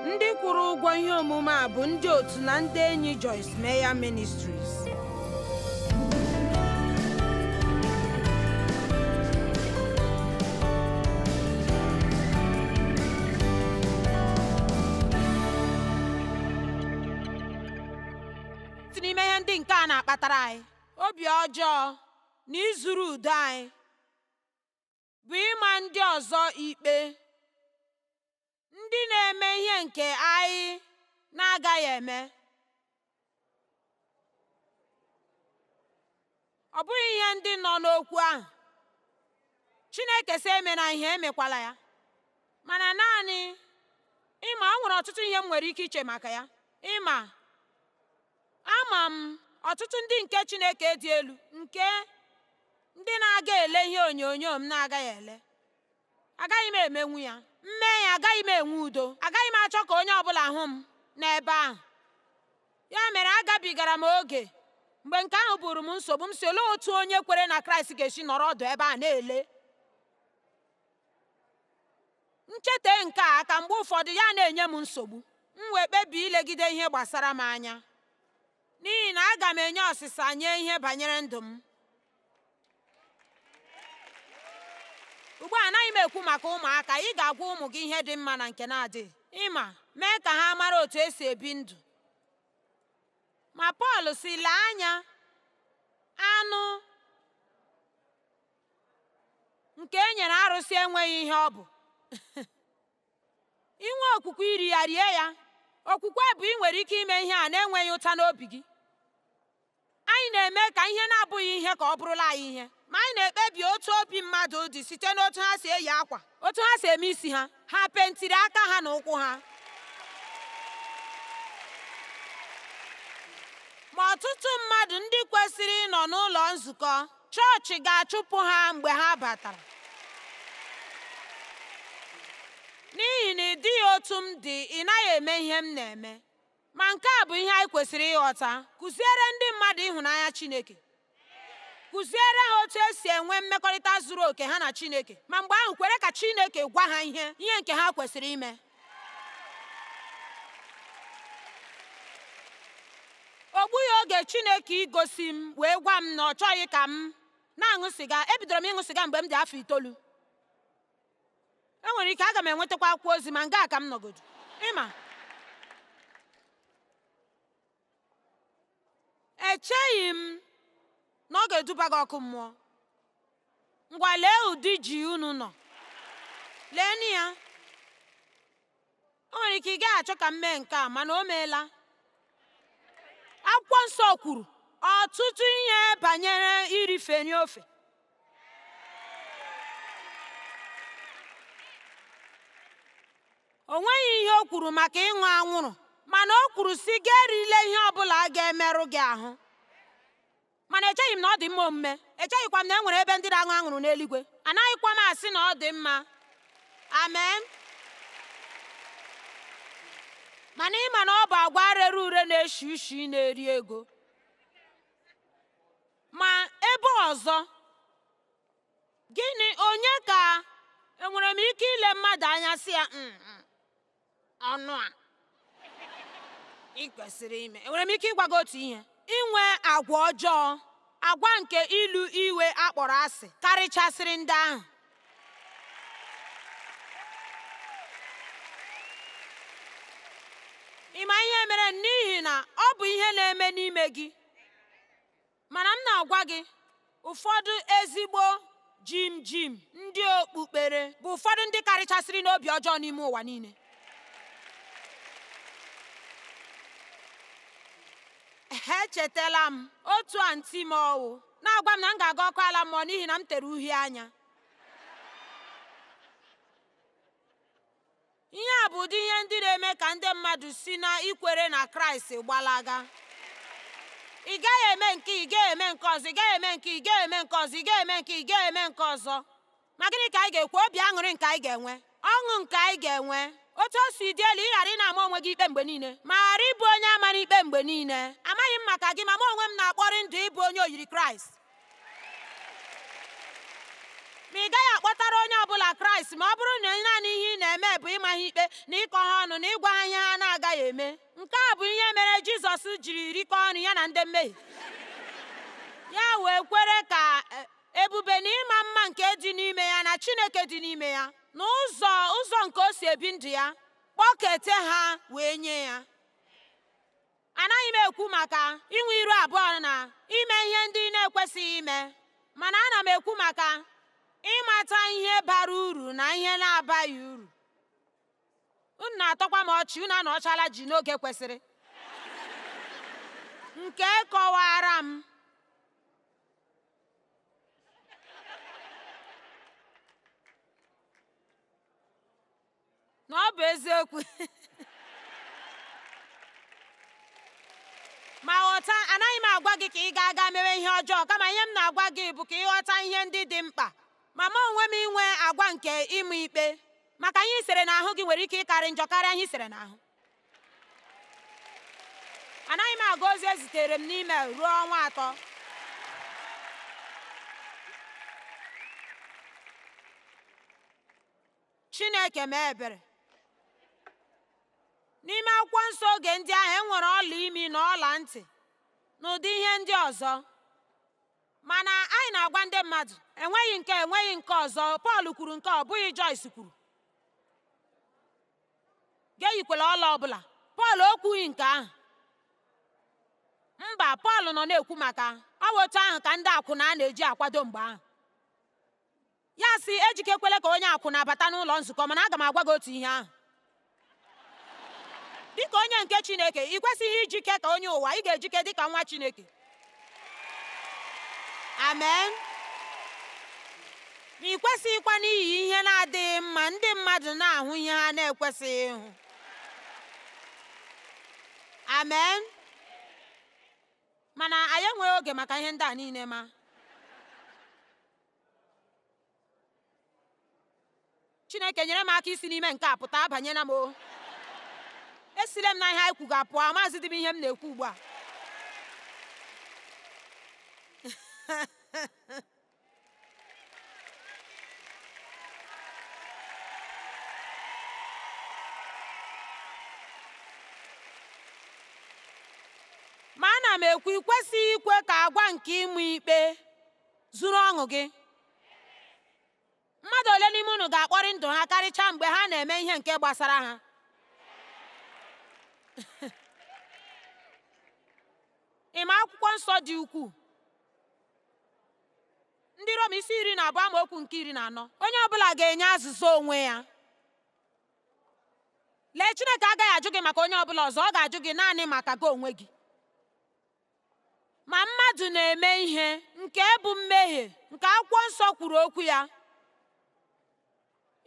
Ndị kwụrụ ụgwọ ihe omume a bụ ndị otu na ndị enyi Joyce Meyer Ministries. Otu n'ime ihe ndị nke a na-akpatara anyị obi ọjọọ na izuru udo anyị bụ ịma ndị ọzọ ikpe, ndị na-eme ihe nke anyị na-agaghị eme. Ọ bụghị ihe ndị nọ n'okwu ahụ. Chineke sị emena ihe, emekwala ya. Mana naanị ịma, o nwere ọtụtụ ihe m nwere ike iche maka ya. Ịma, ama m ọtụtụ ndị nke Chineke dị elu nke ndị na-aga ele ihe onyonyo m na-agaghị ele. Agaghị m emenwu ya. M mee ya, agaghị m enwe udo. Agaghị m achọ ka onye ọbụla hụ m n'ebe ahụ. Ya mere agabigara m oge mgbe nke ahụ bụrụ m nsogbu. M sị, olee otu onye kwere na Kraịst ga-esi nọrọ ọdụ ebe a na-ele? M cheta nke a aka mgbe ụfọdụ ya na-enye m nsogbu. M wee kpebie ilegide ihe gbasara m anya, n'ihi na aga m enye ọsịsa nye ihe banyere ndụ m. Ugbu a anaghị m ekwu maka ụmụaka. Ị ga-agwa ụmụ gị ihe dị mma na nke na-adịghị. Ịma, mee ka ha mara otu esi ebi ndụ. Ma Pọl sị, lee anya, anụ nke e nyere arụsị enweghị ihe ọ bụ. I nwee okwukwe iri ya, rie ya. Okwukwe bụ ị nwere ike ime ihe a na-enweghị ụta n'obi gị. Anyị na-eme ka ihe na-abụghị ihe ka ọ bụrụla anyị ihe. Ma anyị na-ekpebi otu obi mmadụ dị site n'otu ha si eyi akwa, otu ha si eme isi ha, ha pentiri aka ha na ụkwụ ha. Ma ọtụtụ mmadụ ndị kwesịrị ịnọ n'ụlọ nzukọ chọọchị ga-achụpụ ha mgbe ha batara. N'ihi na ị dịghị otu m dị, ị naghị eme ihe m na-eme. Ma nke a bụ ihe anyị kwesịrị ịghọta. Kụziere ndị mmadụ ịhụnanya Chineke. Kụziere ha otu esi enwe mmekọrịta zuru oke ha na Chineke. Ma mgbe ahụ kwere ka Chineke gwa ha ihe, ihe nke ha kwesịrị ime. O gbughị oge Chineke igosi m wee gwa m na ọ chọghị ka m na-aṅụ sịga. Ebidoro m ịṅụ sịga mgbe m dị afọ itoolu. Enwere ike aga m enwetakwa akwụkwọ ozi ma nga ka m nọgodu. Ịma, echeghị m na ọ ga-eduba gị ọkụ mmụọ. Ngwa lee ụdị ji unu nọ. Leenụ ya. O nwere ike ị gaghị achọ ka m mee nke a, mana o meela. Akwụkwọ nsọ kwuru ọtụtụ ihe banyere irife nri ofe. O nweghị ihe o kwuru maka ịṅụ anwụrụ, mana o kwuru sị gị erila ihe ọbụla ga-emerụ gị ahụ. Mana echeghị m na ọ dị mma omume. Echeghịkwa m na e nwere ebe ndị na-aṅụ anwụrụ n'eluigwe. Anaghịkwa m asị na ọ dị mma. Amen. Mana ị ma na ọ bụ agwa rere ure na-eshi ushi na-eri ego. Ma ebe ọzọ, gịnị onye ka enwere m ike ile mmadụ anya sị ya ọnụ a ị kwesịrị ime. Enwere m ike ịgwa gị otu ihe? Inwe agwa ọjọọ, agwa nke ilu iwe akpọrọ asị karịchasịrị ndị ahụ. Ị ma ihe mere? N'ihi na ọ bụ ihe na-eme n'ime gị. Mana m na-agwa gị, ụfọdụ ezigbo jim jim ndị okpukpere bụ ụfọdụ ndị karịchasịrị n'obi ọjọọ n'ime ụwa niile. Echetala m otu anti m ọwụ na-agwa m na m ga-aga ọkụ ala mmụọ n'ihi na m tere uhie anya. Ihe a bụ ụdị ihe ndị na-eme ka ndị mmadụ si na ikwere na Kraịst gbalaga. Ị gaghị eme nke ị gaghị eme nke ọzọ, ị gaghị eme nke ị gaghị eme nke ọzọ, ị gaghị eme nke ị gaghị eme nke ọzọ. Ma gịnị ka anyị ga-ekwu? Obi aṅụrị nke anyị ga-enwe, ọṅụ nke anyị ga-enwe, otu o si dị elu ị ghara ị na-ama onwe gị ikpe mgbe niile, ma ghara ịbụ onye a mara ikpe mgbe niile. Amaghị m maka gị, ma mụ onwe m na-akpọrị ndụ ịbụ onye oyiri Kraịst. Ma ị gaghị akpọtara onye ọbụla Kraịst ma ọ bụrụ na naanị ihe ị na-eme bụ ịma ha ikpe na ịkọ ha ọnụ na ịgwa ha ihe ha na-agaghị eme. Nke a bụ ihe mere Jizọs jiri rikọọ nri ya na ndị mmehie. Ya wee kwere ka ebube na ịma mma nke dị n'ime ya na Chineke dị n'ime ya na ụzọ ụzọ nke o si ebi ndụ ya kpọkete ha wee nye ya. Anaghị m ekwu maka inwe iru abụọ na ime ihe ndị ị na-ekwesịghị ime, mana ana m ekwu maka ịmata ihe bara uru na ihe na-abaghị uru. Unu na-atọkwa m ọchị, unu anọchala ji n'oge kwesịrị. Nke kọwara m na ọ bụ eziokwu. Ma ghọta, anaghị m agwa gị ka ị gaa gaa mewe ihe ọjọọ, kama ihe m na-agwa gị bụ ka ị ghọta ihe ndị dị mkpa. Ma mụ onwe m inwe agwa nke ịma ikpe maka ihe i sere n'ahụ gị nwere ike ịkarị njọ karịa ihe i sere n'ahụ. Anaghị m agụ ozi e zitere m n'email ruo ọnwa atọ. Chineke mee ebere. N'ime akwụkwọ nsọ oge ndị ahụ, e nwere ọla imi na ọla ntị na ụdị ihe ndị ọzọ. Mana anyị na-agwa ndị mmadụ, enweghị nke enweghị nke ọzọ. Pọl kwuru nke a, ọ bụghị Joyce kwuru. Gị eyikwela ọla ọbụla. Pọl o kwughị nke ahụ. Mba, Pọl nọ na-ekwu maka ọ bụ otu ahụ ka ndị akwụna a na-eji akwado mgbe ahụ. Ya sị, ejikekwele ka onye akwụna bata n'ụlọ nzukọ, mana aga m agwa gị otu ihe ahụ. Dịka onye nke Chineke, ị kwesịghị ijike ka onye ụwa, ị ga-ejike dịka nwa Chineke. Amen. Ma ị kwesịghịkwa n'iyi ihe na-adịghị mma ndị mmadụ na-ahụ ihe ha na-ekwesịghị ịhụ. Amen. Mana anyị enweghị oge maka ihe ndị a niile ma Chineke nyere m aka isi n'ime nke a pụta abanyela m o. Esile m na ihe anyị kwuga pụọ, amaghịzị dị m ihe m na-ekwu ugbu a. Ma ana m ekwu, ị kwesịghị ikwe ka agwa nke ịma ikpe zuru ọṅụ gị. Mmadụ ole n'ime unu ga-akpọrị ndụ ha karịchaa mgbe ha na-eme ihe nke gbasara ha? Ị ma akwụkwọ nsọ dị ukwuu. Ndị Rom isi 12 amaokwu nke 14. Onye ọbụla ga-enye azịza onwe ya. Lee, Chineke agaghị ajụ gị maka onye ọbụla ọzọ, ọ ga-ajụ gị naanị maka gị onwe gị. Ma mmadụ na-eme ihe nke bụ mmehie nke akwụkwọ nsọ kwuru okwu ya.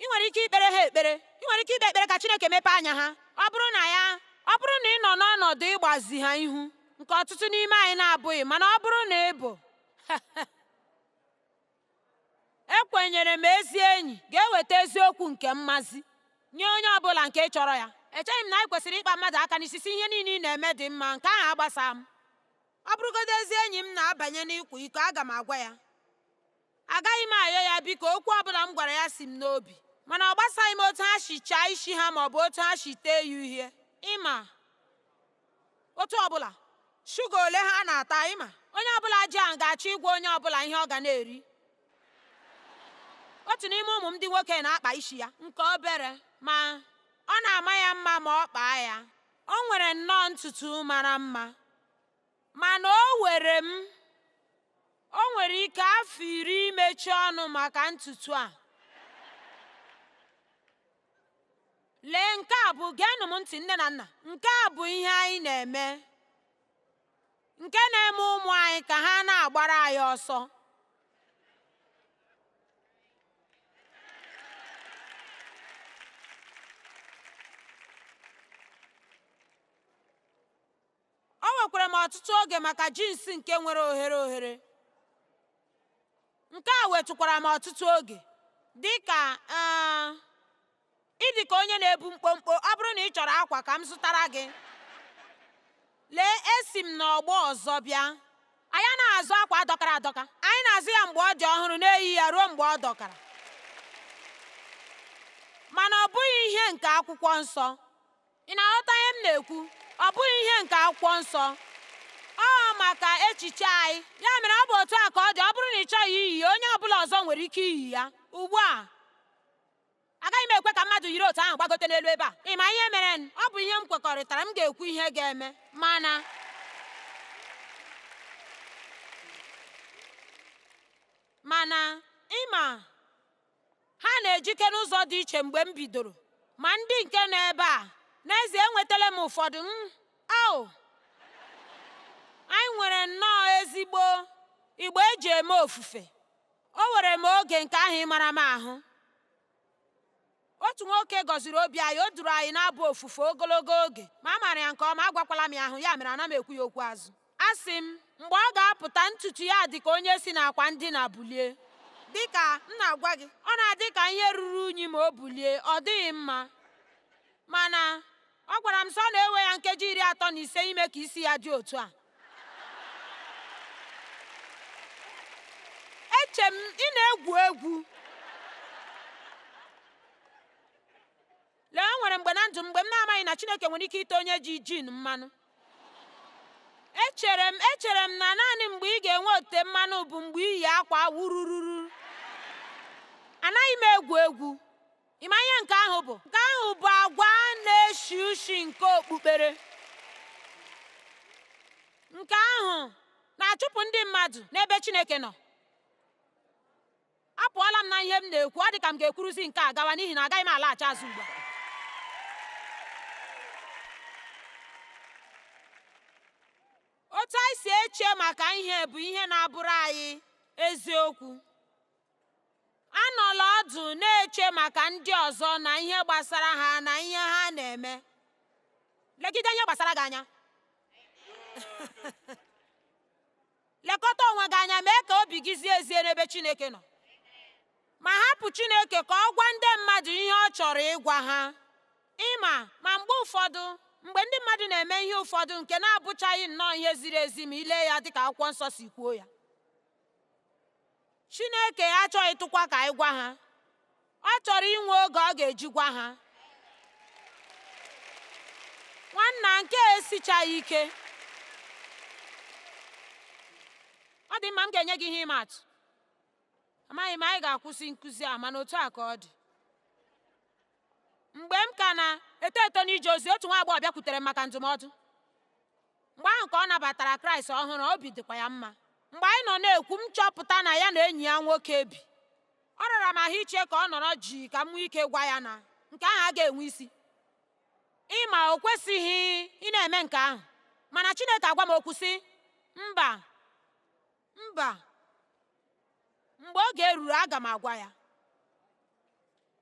Ị nwere ike ikpere ha ekpere. Ị nwere ike ikpe ekpere ka Chineke mepee anya ha. Ọ bụrụ na ya, ọ bụrụ na ị nọ n'ọnọdụ ịgbazi ha ihu, nke ọtụtụ n'ime anyị na-abụghị, mana ọ bụrụ na ị bụ, ekwenyere m ezi enyi ga-eweta eziokwu nke mmazi nye onye ọ bụla nke chọrọ ya. Echeghị m na anyị kwesịrị ịkpa mmadụ aka n'isi sị ihe niile ị na-eme dị mma, nke ahụ agbasa m. Ọ bụrụgodo ezi enyi m na-abanye n'ịkwa iko, aga m agwa ya. Agaghị m ayọ ya biko, okwu ọbụla m gwara ya si m n'obi. Mana ọ gbasaghị m otu ha si chaa isi ha maọbụ otu ha si tee ya uhie. Ịma otu ọbụla shuga ole ha na-ata, ịma onye ọbụla ji ahụ ga-achọ ịgwa onye ọbụla ihe ọ ga na-eri. Otu n'ime ụmụ m ndị nwoke na-akpa isi ya nke obere, ma ọ na-ama ya mma ma ọ kpaa ya. O nwere nnọọ ntutu mara mma, mana o were m o nwere ike afọ 10 imechi ọnụ maka ntutu a. Lee, nke a bụ, geenụ m ntị nne na nna, nke a bụ ihe anyị na-eme nke na-eme ụmụ anyị ka ha na-agbara anyị ọsọ. O wekwara m ọtụtụ oge maka jins nke nwere oghere oghere. Nke a wetụkwara m ọtụtụ oge. Dị ka ị dị ka onye na-ebu mkpomkpo, ọ bụrụ na ị chọrọ akwa ka m zụtara gị. Lee, esi m n'ọgbọ ọzọ bịa. Anyị anaghị azụ akwa dọkara adọka. Anyị na-azụ ya mgbe ọ dị ọhụrụ, na-eyi ya ruo mgbe ọ dọkara. Mana ọ bụghị ihe nke akwụkwọ nsọ. Ị na-aghọta ihe m na-ekwu? Ọ bụghị ihe nke akwụkwọ nsọ. Ọ maka echiche anyị. Ya mere ọ bụ otu a ka ọ dị. Ọ bụrụ na ị chọghị iyi ya, onye ọbụla ọzọ nwere ike iyi ya. Ugbu a, agaghị m ekwe ka mmadụ yiri otu ahụ gbagote n'elu ebe a. Ị ma ihe mere? Ọ bụ ihe m kwekọrịtara, m ga-ekwu ihe ga-eme. Mana ịma ha na-ejike n'ụzọ dị iche mgbe m bidoro. Ma ndị nke nọ ebe a, n'ezie enwetala m ụfọdụ ao anyị nwere nnọọ ezigbo igbe eji eme ofufe. O were m oge nke ahụ ịmara m ahụ. Otu nwoke gọziri obi anyị, o duru anyị na-abụ ofufe ogologo oge, ma a maara ya nke ọma, agwakwala m ya ahụ, ya mere ana m ekwu ya okwu azụ. Asị m, mgbe ọ ga-apụta, ntutu ya dị ka onye si n'akwa ndina bulie. Dịka m na-agwa gị, ọ na-adị ka ihe ruru unyi ma o bulie, ọ dịghị mma. Mana ọ gwara m sị ọ na-ewe ya nkeji 35 ime ka isi ya dị otu a. Eche m, ị na-egwu egwu. Lee, o nwere mgbe na ndụ m mgbe m na-amaghị na Chineke nwere ike ite onye ji jin mmanụ. Echere m na naanị mgbe ị ga-enwe otite mmanụ bụ mgbe iyi akwa wurururu. Anaghị m egwu egwu. Ị ma ihe nke ahụ bụ? Nke ahụ bụ agwa na-eshi ushi nke okpukpere. Nke ahụ na-achụpụ ndị mmadụ n'ebe Chineke nọ. Apụọla m na ihe m na-ekwu, ọ dị ka m ga-ekwuruzi nke a gawa n'ihi na agaghị m alaghachi azụ ugbu a. Otu anyị si eche maka ihe bụ ihe na-abụrụ anyị eziokwu. Anọla ọdụ na-eche maka ndị ọzọ na ihe gbasara ha na ihe ha na-eme. Legide ihe gbasara gị anya. Lekọta onwe gị anya, mee ka obi gị zie ezie n'ebe Chineke nọ. Ma hapụ Chineke ka ọ gwa ndị mmadụ ihe ọ chọrọ ịgwa ha. Ịma, ma mgbe ụfọdụ, mgbe ndị mmadụ na-eme ihe ụfọdụ nke na-abụchaghị nnọọ ihe ziri ezi ma ile ya dịka akwụkwọ nsọ si kwuo ya. Chineke achọghị tụkwa ka anyị gwa ha. Ọ chọrọ inwe oge ọ ga-eji gwa ha. Nwanna, nke a esichaghị ike. Ọ dị mma, m ga-enye gị ihe ịma atụ. Amaghị m anyị ga-akwụsị nkụzi a, mana otu a ka ọ dị. Mgbe m ka na-eto eto n'ije ozi, otu nwa agbọghọ bịakwutere m maka ndụmọdụ. Mgbe ahụ ka ọ nabatara Kraịst ọhụrụ, obi dịkwa ya mma. Mgbe anyị nọ na-ekwu, m chọpụta na ya na enyi ya nwoke bi. Ọ rara m ahụ iche ka ọ nọrọ jii ka m nwee ike gwa ya na nke ahụ agaghị enwe isi. Ịma o kwesịghị ị na-eme nke ahụ. Mana Chineke agwa m okwu sị, mba, mba, mgbe oge ruru aga m agwa ya.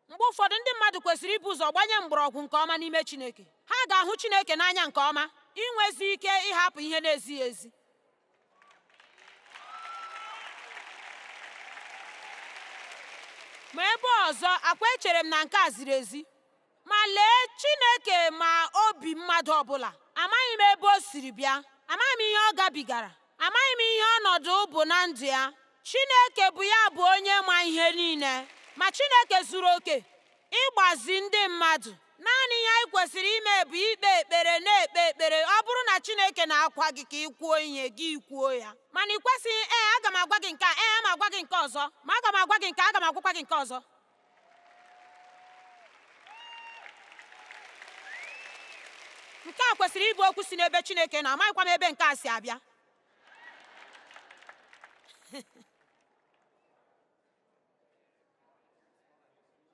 Mgbe ụfọdụ ndị mmadụ kwesịrị ibu ụzọ gbanye mgbọrọgwụ nke ọma n'ime Chineke. Ha ga-ahụ Chineke n'anya nke ọma, inwezi ike ịhapụ ihe na-ezighị ezi. Ma ebe ọzọ, akwa echere m na nke a ziri ezi. Ma lee, Chineke ma obi mmadụ ọbụla. Amaghị m ebe o siri bịa. Amaghị m ihe ọ gabigara. Amaghị m ihe ọnọdụ bụ na ndụ ya. Chineke bụ ya bụ onye ma ihe niile. Ma Chineke zuru oke ịgbazi ndị mmadụ. Naanị ihe anyị kwesịrị ime bụ ikpe ekpere, na-ekpe ekpere. Ọ bụrụ na Chineke na-akwa gị ka ị kwuo ihe, gị kwuo ya. Mana ị kwesịghị, ee, aga m agwa gị nke a, ee, ama agwa gị nke ọzọ, ma aga m agwa gị nke a, aga m agwakwa gị nke ọzọ. Nke a kwesịrị ịbụ okwu si n'ebe Chineke nọ, amaghịkwa m ebe nke a si abịa.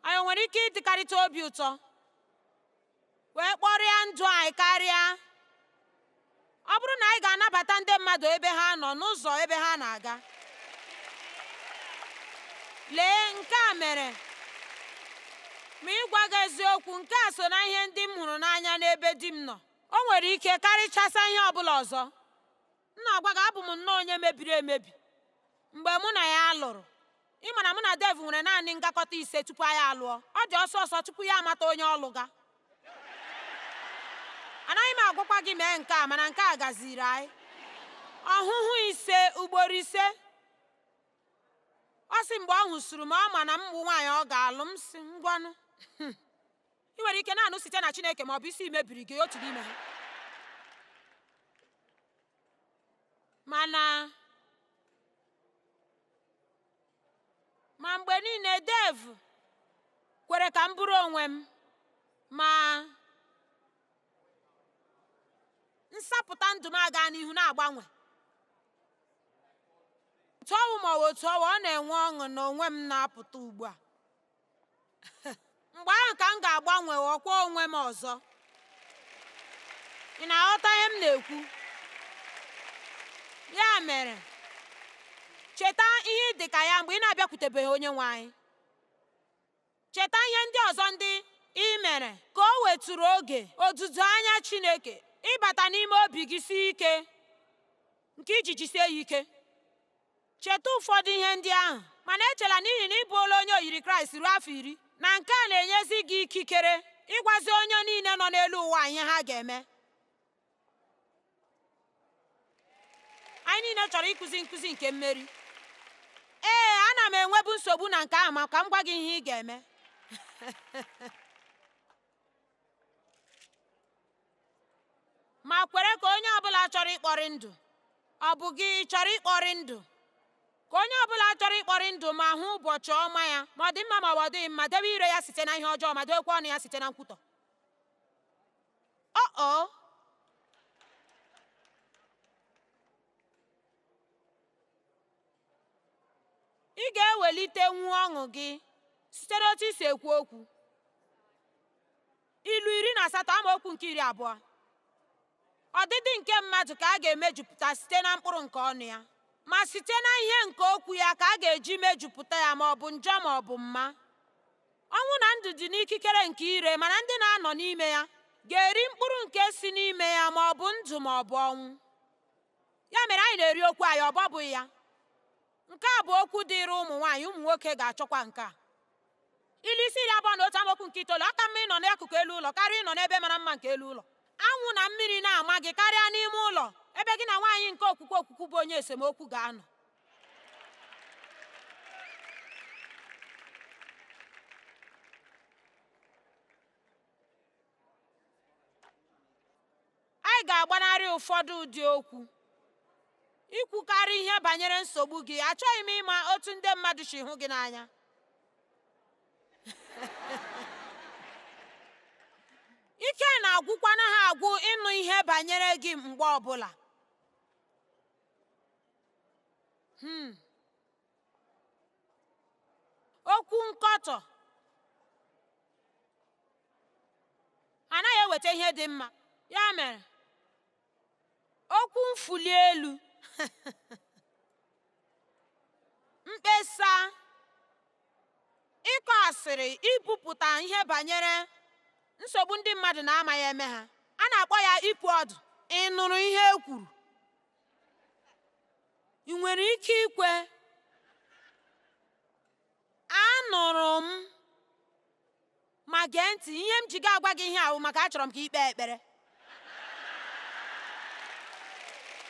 Anyị nwere ike ịdịkarịta obi ụtọ wee kpọrịa ndụ anyị karịa ọ bụrụ na anyị ga-anabata ndị mmadụ ebe ha nọ n'ụzọ ebe ha na-aga. Lee, nke a mere ma ịgwa gị eziokwu, nke a so na ihe ndị m hụrụ n'anya n'ebe di m nọ. O nwere ike karịchasịa ihe ọbụla ọzọ. M na-agwa gị, abụ m nnọọ onye mebiri emebi mgbe mụ na ya lụrụ. Ị ma na mụ na Dave nwere naanị ngakọta 5 tupu anyị alụọ. Ọ dị ọsọ ọsọ tupu ya amata onye ọ lụga. Anaghị m agwakwa gị mee nke a, mana nke a gaziri anyị. Ọhụhụ 5 ugboro 5. Ọ sị mgbe ọ hụsuru m, ọ ma na m bụ nwaanyị ọ ga-alụ. M sị ngwanụ. Ị nwere ike na-anụ site na Chineke ma ọ bụ isi mebiri gị otu n'ime ha. Mana ma mgbe niile Dave kwere ka m bụrụ onwe m, ma nsapụta ndụ m aga n'ihu na-agbanwe. Otu ọnwụ ma ọ bụ otu ọnwa, ọ na-enwe ọṅụ na onwe m na-apụta ugbu a. Mgbe ahụ ka m ga-agbanwe ghọkwa onwe m ọzọ. Ị na-aghọta ihe m na-ekwu? Ya mere, cheta ihe ị dị ka ya mgbe ị na-abịakwutebeghị Onyenwe anyị. Cheta ihe ndị ọzọ ndị ị mere ka o wetụrụ oge odudu anya Chineke ịbata n'ime obi gị sie ike nke iji jisie ya ike. Cheta ụfọdụ ihe ndị ahụ, mana echela n'ihi na ị bụụla onye oyiri Kraịst ruo afọ 10 na nke a na-enyezi gị ikikere ịgwazi onye niile nọ n'elu ụwa ihe ha ga-eme. Anyị niile chọrọ ịkụzi nkụzi nke mmeri. Ee, ana m enwebu nsogbu na nke ahụ, ma ka m gwa gị ihe ị ga-eme. Ma kwere ka onye ọbụla chọrọ ịkpọrị ndụ. Ọ bụ gị chọrọ ịkpọrị ndụ? Ka onye ọbụla chọrọ ịkpọrị ndụ ma hụ ụbọchị ọma ya, ma ọ dị mma ma ọ dịghị mma, debe ire ya site na ihe ọjọọ ma debekwa ọnụ ya site na nkwutọ. Ọ ị ga-ewelitenwu ọṅụ gị site n'otu i si ekwu okwu. Ilu 18 amaokwu nke 20. Ọdịdị nke mmadụ ka a ga-emejupụta site na mkpụrụ nke ọnụ ya, ma site na ihe nke okwu ya ka a ga-eji mejupụta ya, ma ọ bụ njọ ma ọ bụ mma. Ọnwụ na ndụ dị n'ikikere nke ire, mana ndị na-anọ n'ime ya ga-eri mkpụrụ nke si n'ime ya, ma ọ bụ ndụ ma ọ bụ ọnwụ. Ya mere anyị na-eri okwu anyị, ọ bụghị ya. Nke a bụ okwu dịịrị ụmụ nwaanyị, ụmụ nwoke ga-achọkwa nke a. Ilu isi 21 amaokwu nke 9. Aka mma ịnọ n'akụkụ elu ụlọ karịa ịnọ n'ebe mara mma nke elu ụlọ. Anwụ na mmiri na-ama gị karịa n'ime ụlọ ebe gị na nwaanyị nke okwukwe okwukwu bụ onye esemokwu ga-anọ. Anyị ga-agbanarị ụfọdụ ụdị okwu. Ikwukarị ihe banyere nsogbu gị, achọghị m ịma otu ndị mmadụ si hụ gị n'anya. Ike na-agwụkwana ha agwụ ịnụ ihe banyere gị mgbe ọbụla. Okwu nkọtọ anaghị eweta ihe dị mma. Ya mere, okwu mfuli elu, mkpesa, ịkọ asịrị, ibupụta ihe banyere nsogbu ndị mmadụ na-amaghị eme ha. A na-akpọ ya ịpụ ọdụ. Ị nụrụ ihe e kwuru? Ị nwere ike ikwe? Anụrụ m. Ma gee ntị, ihe m ji ga-agwa gị ihe ahụ maka achọrọ m ka i kpee ekpere.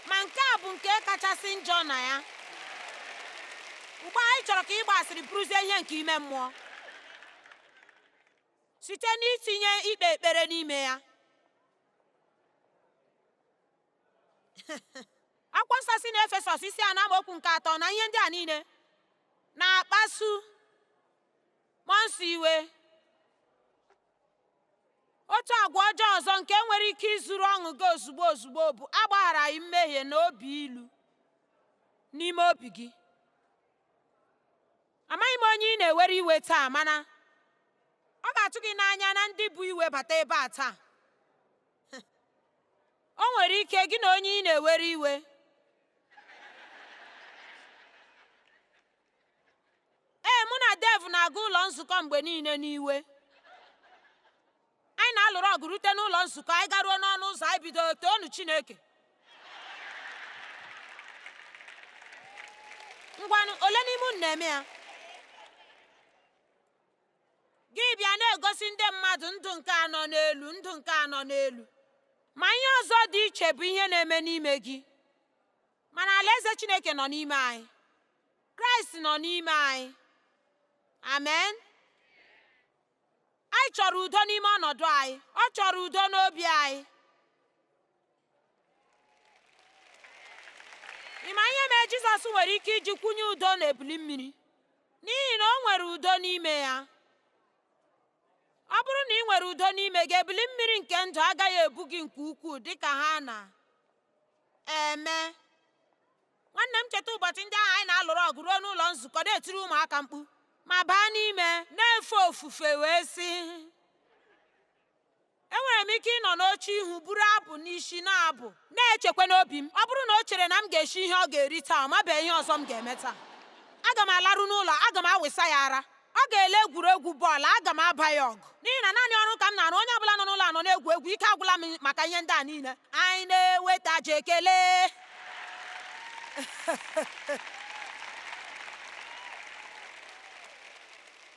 Ma nke a bụ nke kachasị njọ na ya. Ugbu a anyị chọrọ ka ịgba asịrị bụrụzie ihe nke ime mmụọ site n'itinye ikpe ekpere n'ime ya. Akwụkwọ nsọ si na Efesọs isi 4 amaokwu nke 3 na ihe ndị a niile na-akpasu mmụọ nsọ iwe. Otu agwa ọjọọ ọzọ nke nwere ike izuru ọṅụ gị ozugbo ozugbo bụ agbagharaghị mmehie na obi ilu n'ime obi gị. Amaghị m onye ị na-ewere iwe taa, mana ọ ga-atụ gị n'anya na ndị bụ iwe bata ebe a taa. O nwere ike gị na onye ị na-ewere iwe. Ee, mụ na Dave na-aga ụlọ nzukọ mgbe niile n'iwe. Anyị na-alụrụ ọgụ rute n'ụlọ nzukọ, anyị garuo n'ọnụ ụzọ, anyị bido toonu Chineke. Ngwanụ, ole n'ime unu na-eme ya? Gị bịa na-egosi ndị mmadụ ndụ nke a nọ n'elu, ndụ nke a nọ n'elu. Ma ihe ọzọ dị iche bụ ihe na-eme n'ime gị. Mana alaeze Chineke nọ n'ime anyị. Kraịst nọ n'ime anyị. Amen. Anyị chọrọ udo n'ime ọnọdụ anyị. Ọ chọrọ udo n'obi anyị. Ị ma ihe mere Jizọs nwere ike iji kwunye udo n'ebili mmiri? N'ihi na o nwere udo n'ime ya. Ọ bụrụ na ị nwere udo n'ime gị, ebili mmiri nke ndụ agaghị ebu gị nke ukwuu dị ka ha na-eme. Nwanne m, cheta ụbọchị ndị ahụ anyị na-alụrụ ọgụ ruo n'ụlọ nzukọ na-etiri ụmụaka mkpu ma baa n'ime na-efe ofufe wee sị, enwere m ike ịnọ n'oche ihu buru abụ n'isi na-abụ na-echekwa n'obi m, ọ bụrụ na o chere na m ga-esi ihe ọ ga-eri taa, ọ mabeghị ihe ọzọ m ga-eme taa. Aga m alarụ n'ụlọ, aga m awịsa ya ara. Ọ ga-ele egwuregwu bọọlụ, aga m aba ya ọgụ. N'ihi na naanị ọrụ ka m na-arụ, onye ọbụla nọ n'ụlọ anọ na-egwu egwu, ike agwụla m maka ihe ndị a niile. Anyị na-eweta ji ekele.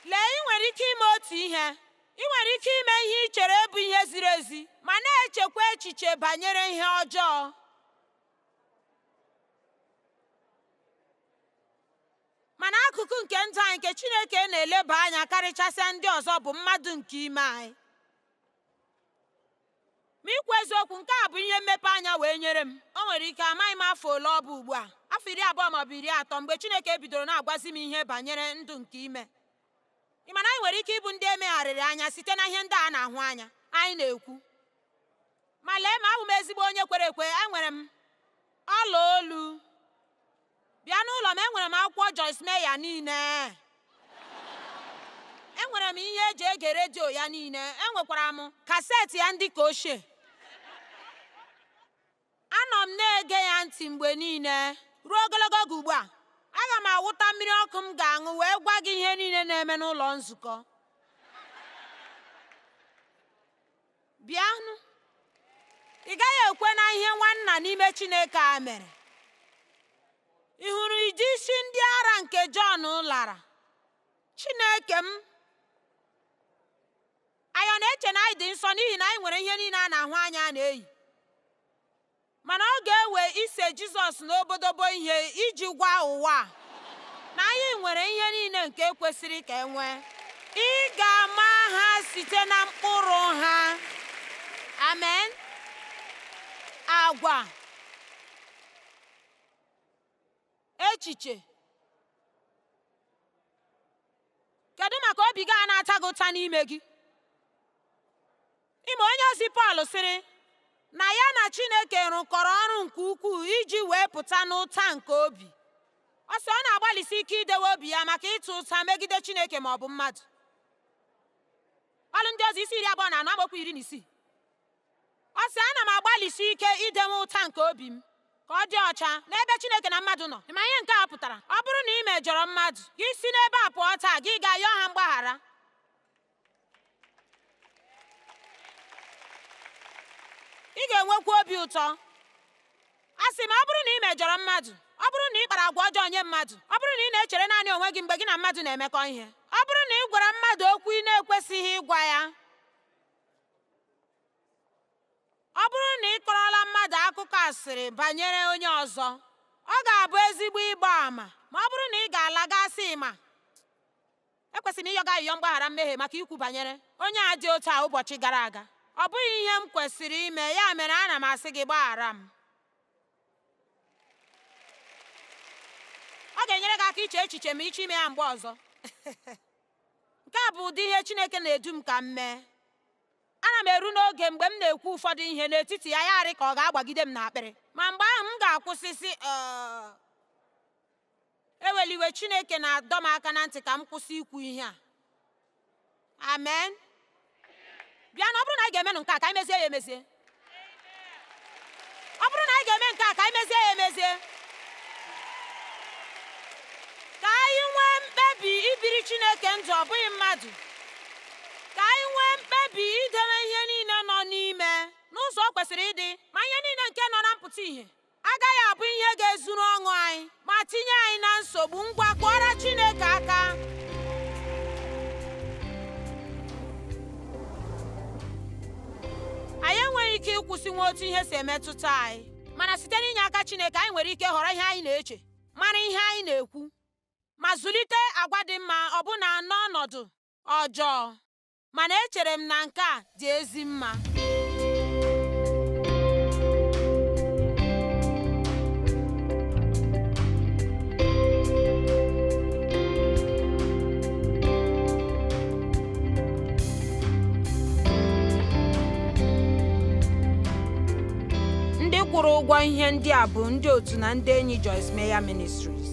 Lee, ị nwere ike ime otu ihe. Ị nwere ike ime ihe ị chere bụ ihe ziri ezi, ma na-echekwa echiche banyere ihe ọjọọ. Mana akụkụ nke ndụ anyị nke Chineke na-eleba anya karịchasịa ndị ọzọ bụ mmadụ nke ime anyị. Ma ikwu eziokwu, nke a bụ ihe mmepe anya wee nyere m. O nwere ike amaghị m afọ ole ọ bụ ugbu a, afọ 20 maọbụ 30, mgbe Chineke bidoro na-agwazi m ihe banyere ndụ nke ime. Ị ma na anyị nwere ike ịbụ ndị emegharịrị anya site na ihe ndị a na-ahụ anya anyị na-ekwu. Ma lee, ma abụ m ezigbo onye kwere ekwe, enwere m ọla olu. Bịa n'ụlọ m, enwere m akwụkwọ Joyce Meyer niile. Enwere m ihe eji ege redio ya niile. Enwekwara m kaseti ya ndị ka ochie. Anọ m na-ege ya ntị mgbe niile ruo ogologo oge ugbu a. Aga m awụta mmiri ọkụ m ga-aṅụ wee gwa gị ihe niile na-eme n'ụlọ nzukọ. Bịanụ. Ị gaghị ekwe na ihe nwanna n'ime Chineke a mere. Ị hụrụ ụdị isi ndị ara nke Jọn lara? Chineke m! Anyị ọ na-eche na anyị dị nsọ n'ihi na anyị nwere ihe niile a na-ahụ anya a na-eyi? Mana ọ ga-ewe ise Jizọs n'obodobo ihe iji gwa ụwa na anyị nwere ihe niile nke kwesịrị ka e nwee. Ị ga-ama ha site na mkpụrụ ha. Amen. Agwa, echiche. Kedu maka obi gị a na-ata gị ụta n'ime gị? Ime onye ozi Pọl sịrị na ya na Chineke rụkọrọ ọrụ nke ukwuu iji wee pụta n'ụta nke obi. Ọ sị ọ na-agbalịsi ike idewe obi ya maka ịta ụta megide Chineke ma ọ bụ mmadụ. Ọlụ Ndị Ozi isi 24 amaokwu 16. Ọ sị ana m agbalịsi ike idewe ụta nke obi m ka ọ dị ọcha n'ebe Chineke na mmadụ nọ. Ma ihe nke a pụtara, ọ bụrụ na ị mejọrọ mmadụ, gị si n'ebe a pụọ taa, gị ga-ayọ ha mgbaghara. Ị ga-enwekwa obi ụtọ. A sị m, ọ bụrụ na ị mejọrọ mmadụ, ọ bụrụ na ị kpara agwa ọjọọ nye mmadụ, ọ bụrụ na ị na-echere naanị onwe gị mgbe gị na mmadụ na-emekọ ihe, ọ bụrụ na ị gwara mmadụ okwu ị na-ekwesịghị ịgwa ya, ọ bụrụ na ị kọrọla mmadụ akụkọ asịrị banyere onye ọzọ, ọ ga-abụ ezigbo ịgba àmà ma ọ bụrụ na ị ga-ala gaa sị ma ekwesịrị m ịyọ gị ayịyọ mgbaghara mmehie maka ikwu banyere onye a dị otu a ụbọchị gara aga. Ọ bụghị ihe m kwesịrị ime, ya mere ana m asị gị gbaghara m. Ọ ga-enyere gị aka iche echiche ma ịchọ ime ya mgbe ọzọ. Nke a bụ ụdị ihe Chineke na-edu m ka m mee. Ana m eru n'oge mgbe m na-ekwu ụfọdụ ihe n'etiti ya, ya arị ka ọ ga-agbagide m n'akpịrị. Ma mgbe ahụ m ga-akwụsị sị, eweliwe, Chineke na-adọ m aka na ntị ka m kwụsị ikwu ihe a. Amen. Bịa na ọ bụrụ na anyị ga-emenụ nke a ka anyị mezie ya emezie. Ọ bụrụ na anyị ga-eme nke a ka anyị mezie ya emezie. Ka anyị nwee mkpebi ibiri Chineke ndụ, ọ bụghị mmadụ. Ka anyị nwee mkpebi idewe ihe niile nọ n'ime n'ụzọ ọ kwesịrị ịdị, ma ihe niile nke nọ na mpụta ìhè agaghị abụ ihe ga-ezuru ọṅụ anyị ma tinye anyị na nsogbu. Ngwa, kụọrọ Chineke aka. Anyị enweghị ike ịkwụsịnwu otu ihe si emetụta anyị, Mana site n'inye aka Chineke, anyị nwere ike họrọ ihe anyị na-eche, mara ihe anyị na-ekwu, ma zụlite agwa dị mma ọbụna n'ọnọdụ ọjọọ. Mana echere m na nke a dị ezi mma. Ndị kwụrụ ụgwọ ihe ndị a bụ ndị otu na ndị enyi Joyce Meyer Ministries.